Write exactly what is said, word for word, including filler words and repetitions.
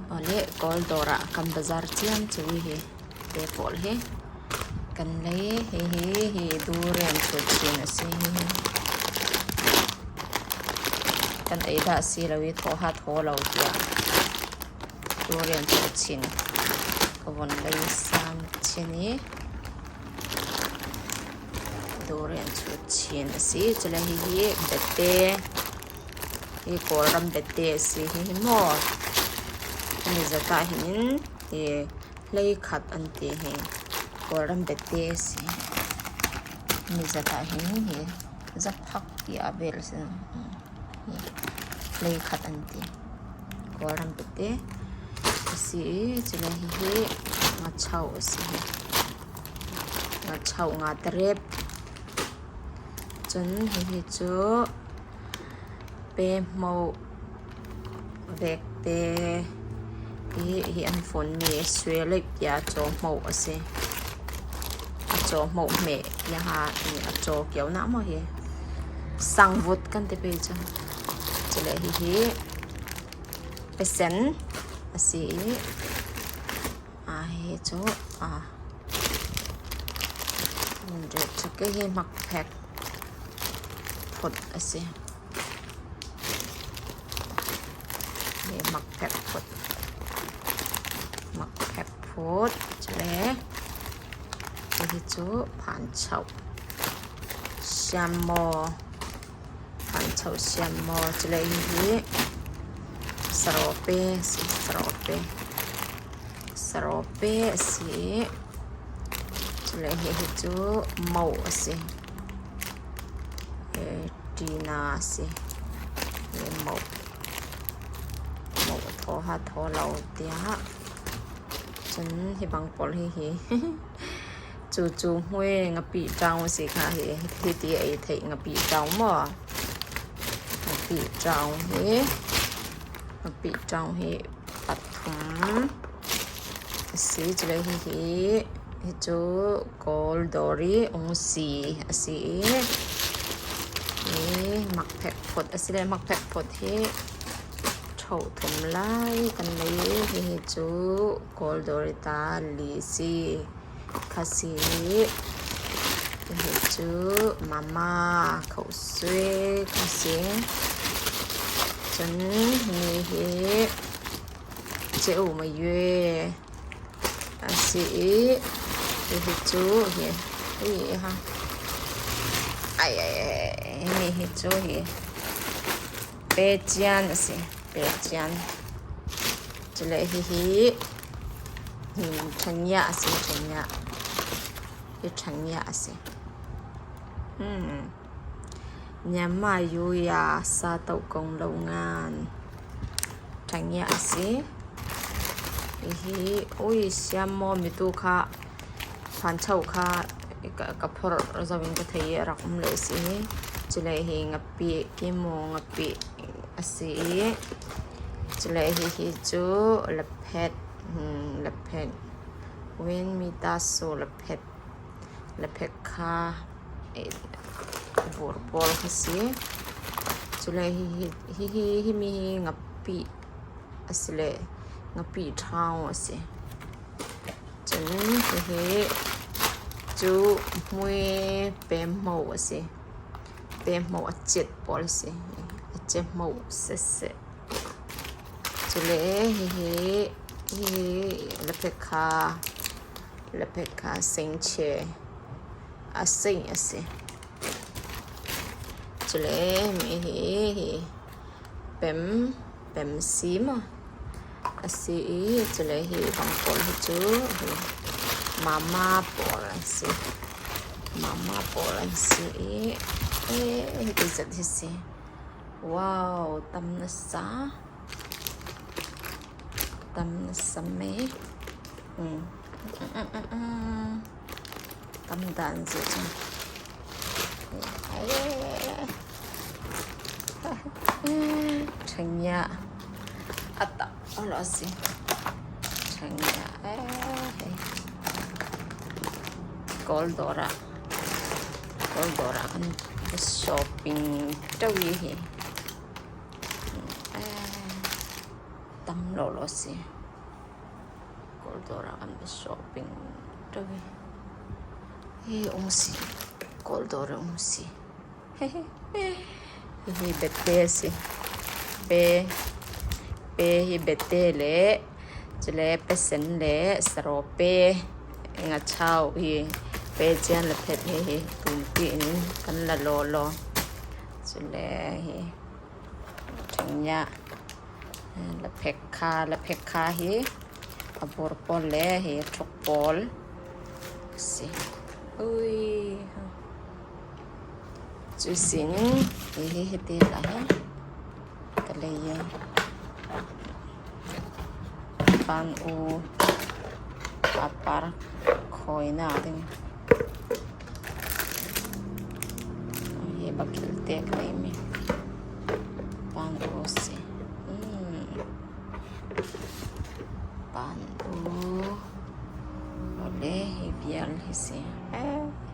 Awle, Kawl dawrah kan bazar chiam chu hi, te pawl hi kan lei hi, hi, hi durian thut chin a si hi, hi. Kan ei dah si lo hi, thaw ha thaw lo tia. Durian thut chin ka von lei san chin hi. Durian thut chin a si, chule hi, hi bete. Hi Kawlram bete a si hi, hi maw? Hi zatah hin hi hlei khat an ti hi. Kawlram bete a si. Hi zatah hin hi zaphak ti a vel si. Hi hlei khat an ti. Kawlram bete a si, chule hi hi ngachau a si hi. Ngachau, nga tarep. Chun hi hi chu pehmo vekte hi, hi an fon mi suelek pia chawhmo a si. A chawhmo hmeh pia ha, a chaw kiau na maw hi. Sangvut kan ti pei chu. Chule hi hi pesen a si. A hi chu a rin ret chu ke hi makphek phut a si. Hi makphek phut. Makphek phut. Chule hi hi chu phanchau. Siammaw. Phanchau siammaw. Chule hi hi sarawpe si, sarawpe. Sarawpe a si. Chule hi hi chu mo a si. Eh, tina a si. Hi mo. Mo thaw ha thaw lo tia. Chun hi bang pawl hi hi. Chu chu hmui ngapi tang si kha hi. Hi ti ei thei ngapi tang maw. Ngapi tang hi. Ngapi tang hi pathum a si, chule hi hi, hi chu Kawl dawri ung si a si. Hi makphek phut a si le, makphek phut hi tho thum lai kan lei hi, hi chu Kawl dawri ta li si. Kha si. Hi chu mama, khosui, kha si. Chun hi hi cheu ma yue a si. Hi hi chu hi, hi ha. Ai, ai, ai, hi hi chu hi. Pe chian a si, pe chian. Chule hi hi. Hmm, thangya a si, thangya. Hi thangya a si. Hmm. Nyama yuya sa tau kong lo ngan. Thangya a si. Hi hi, ui, siammaw mi tu kha. Phanchau kha ka, ka phor zawin ka thei rak um le si. Chule hi ngapi, kimu ngapi a si. Chule hi hi chu laphet, hmm, laphet. Wen mi ta su laphet. Laphet kha, eh, bur pawl kha si. Chule hi hi, hi hi, hi mi hi ngapi a si le, ngapi thau a si. Chun hi hi chu hmui pehmo a si. Pehmo a chet pawl a si. A chet mo se se. Chule hi hi, hi hi laphet kha, laphet kha sengche a seng a si. Chule mi hi hi pem, pem si ma a si i, chule hi bang pawl hi chu hi mama pawl a si. Mama pawl a si i, eh, hi ti zat hi si. Wow, tam nasa. Tam nasa me. Hmm. Tam dan zi chu. Ai. Thangya. Ata. Olo si. Thangya. Ai. Kawl dawra. Kawl dawra kan shopping tawh hi. Tam lo lo si. Kawldawr ah kan va shopping ṭan hi. Hi um si. Kawldawr ah um si. Hi hi bete si. Pe, pe hi bete le, chule pesen le, sarope, nga chau hi, pe chian la phet hi hi, tumpi in kan la lo lo. Chule hi, thengya, la phek kha, la phek kha hi, a bur pawl le hi, thuk pawl si. Ui, ha. Chu sin, hi hi hi ti la hi. Ka lei hi. Pan u, a par khawina ding. Hi bakil tek lei mi. Pan u si. Hmm. Pan u. Ole hi vial hi si. Eh.